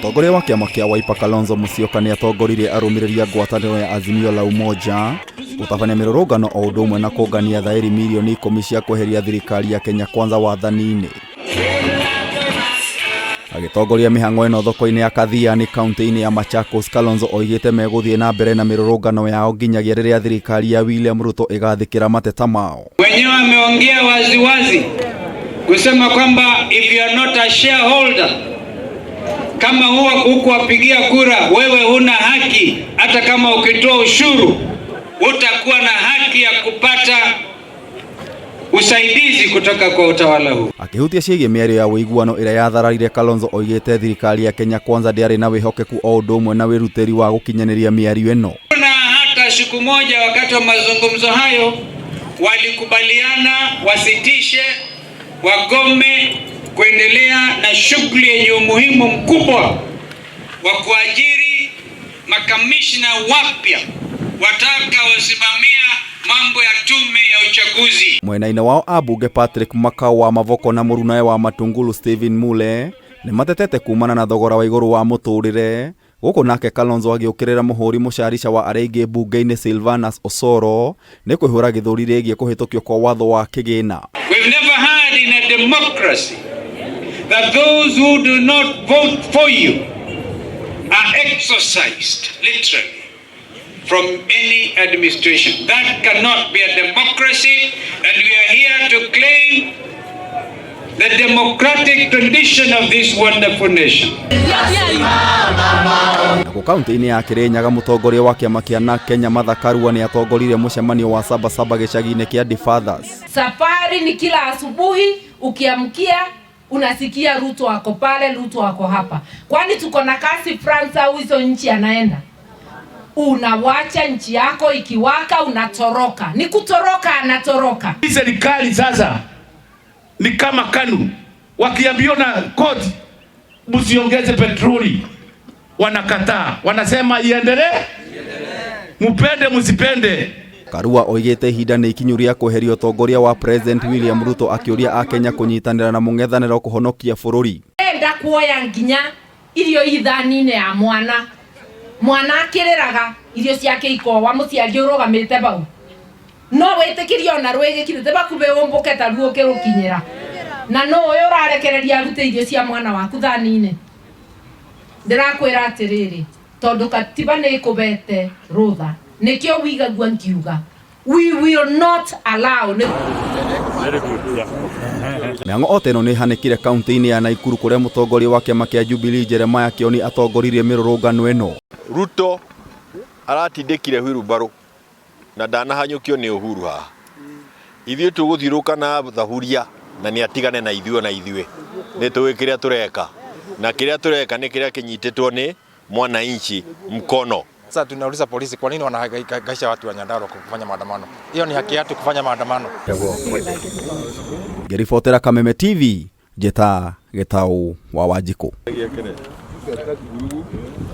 Mũtongoria wa kĩama kĩa Wiper Kalonzo Musyoka nĩ atongoririe arũmĩrĩri a ngwatanĩro ya Azimio la Umoja gũtabania mĩrũrũngano o ũndũ ũmwe na kũngania thaĩri mirioni 10 cia kweheria thirikari ya Kenya Kwanza wathani-inĩ. Agĩtongoria mĩhang'o ĩno thoko-inĩ ya Kathiani kaunti-inĩ ya Machakos, Kalonzo oigĩte megũthiĩ na mbere na mĩrũrũngano yao nginyagia rĩrĩa thirikari ya William Ruto ĩgathĩkĩra mateta mao. Wenyewe wameongea waziwazi kusema kwamba if you are not a shareholder, kama huwa hukuwapigia kura, wewe huna haki. Hata kama ukitoa ushuru, utakuwa na haki ya kupata usaidizi kutoka kwa utawala huu. Akĩhutia ciĩgiĩ mĩario ya ũiguano ĩrĩa yathararire, Kalonzo oigĩte thirikari ya Kenya Kwanza ndĩarĩ na wĩhokeku o ũndũ ũmwe na wĩrutĩri wa gũkinyanĩria mĩario ĩno. Na hata siku moja wakati wa mazungumzo hayo walikubaliana wasitishe, wagome kuendelea na shughuli yenye umuhimu mkubwa wa kuajiri makamishna wapya watakaosimamia mambo ya tume ya uchaguzi. Mwena-inĩ wao, ambunge Patrick Makau wa Mavoko na mũrunawe wa Matungulu Stephen Mule nĩ matetete kumana na thogora wa igũrũ wa mũtũrĩre, gũkũ nake Kalonzo agĩũkĩrĩra mũhũri mũcarica wa arĩa aingĩ mbunge-inĩ Silvanus Osoro nĩ kwĩhũra gĩthũri rĩgiĩ kũhĩtũkio kwa watho wa kĩgĩna. We've never had in a democracy that those who do not vote for you are exorcised, literally, from any administration. That cannot be a democracy, and we are here to claim the democratic tradition of this wonderful nation. Nakuo kaunti-inĩ ya Kirinyaga, mũtongoria wa kĩama kĩa NARC Kenya Martha Karua nĩ atongoririe mũcemanio wa Sabasaba gĩcagi-inĩ kĩa Defathers. Safari ni kila asubuhi ukiamkia unasikia Ruto ako pale, Ruto ako hapa. Kwani tuko na kazi France au hizo nchi anaenda? Unawacha nchi yako ikiwaka, unatoroka. Ni kutoroka, anatoroka. Hii serikali sasa ni kama KANU, wakiambiwa na koti msiongeze petroli, wanakataa, wanasema iendelee, mupende msipende. Karua oigĩte ihinda nĩ ikinyu rĩa kweheria ũtongoria wa President William Ruto, akĩũria akenya kũnyitanĩra na mũng'ethanĩro kũhonokia bũrũri. Enda kuoya nginya irio ithani-inĩ ya mwana, mwana akĩrĩraga irio ciake ikowa, mũciari ũrũgamĩte bau no wĩtĩkĩrie ona rwĩgĩkirĩte bakubĩ ũmbũke ta ruo ũkĩrũkinyĩra, na no ũyũ ũrarekereria arute irio cia mwana waku thani-inĩ. Ndĩrakwĩra atĩrĩrĩ, tondũ katiba nĩ ĩkũbete rũtha, nĩkĩo wigagua nkiuga we will not allow nĩ Mĩhang'o o ta ĩno nĩ ĩhanĩkire kaunti-inĩ ya Naikuru, kũrĩa mũtongoria wa kĩama kĩa Jubilee Jeremiah Kioni atongoririe mĩrũrũngano ĩno. Ruto aratindĩkire wheelbarrow na ndanahanyũkio nĩ Uhuru haha. Ithuĩ tũgũthiũrũka na thaburia na nĩ atigane na ithuĩ, ona ithuĩ nĩ tũĩ kĩrĩa tũreka, na kĩrĩa tũreka nĩ kĩrĩa kĩnyitĩtwo nĩ mwananchi mkono. Sasa tunauliza polisi, kwa nini wanahangaisha watu wa Nyandarua kufanya maandamano? Hiyo ni haki yetu kufanya maandamano. Ngĩribotera Kameme TV, njĩta Gĩtaũ wa Wanjikũ.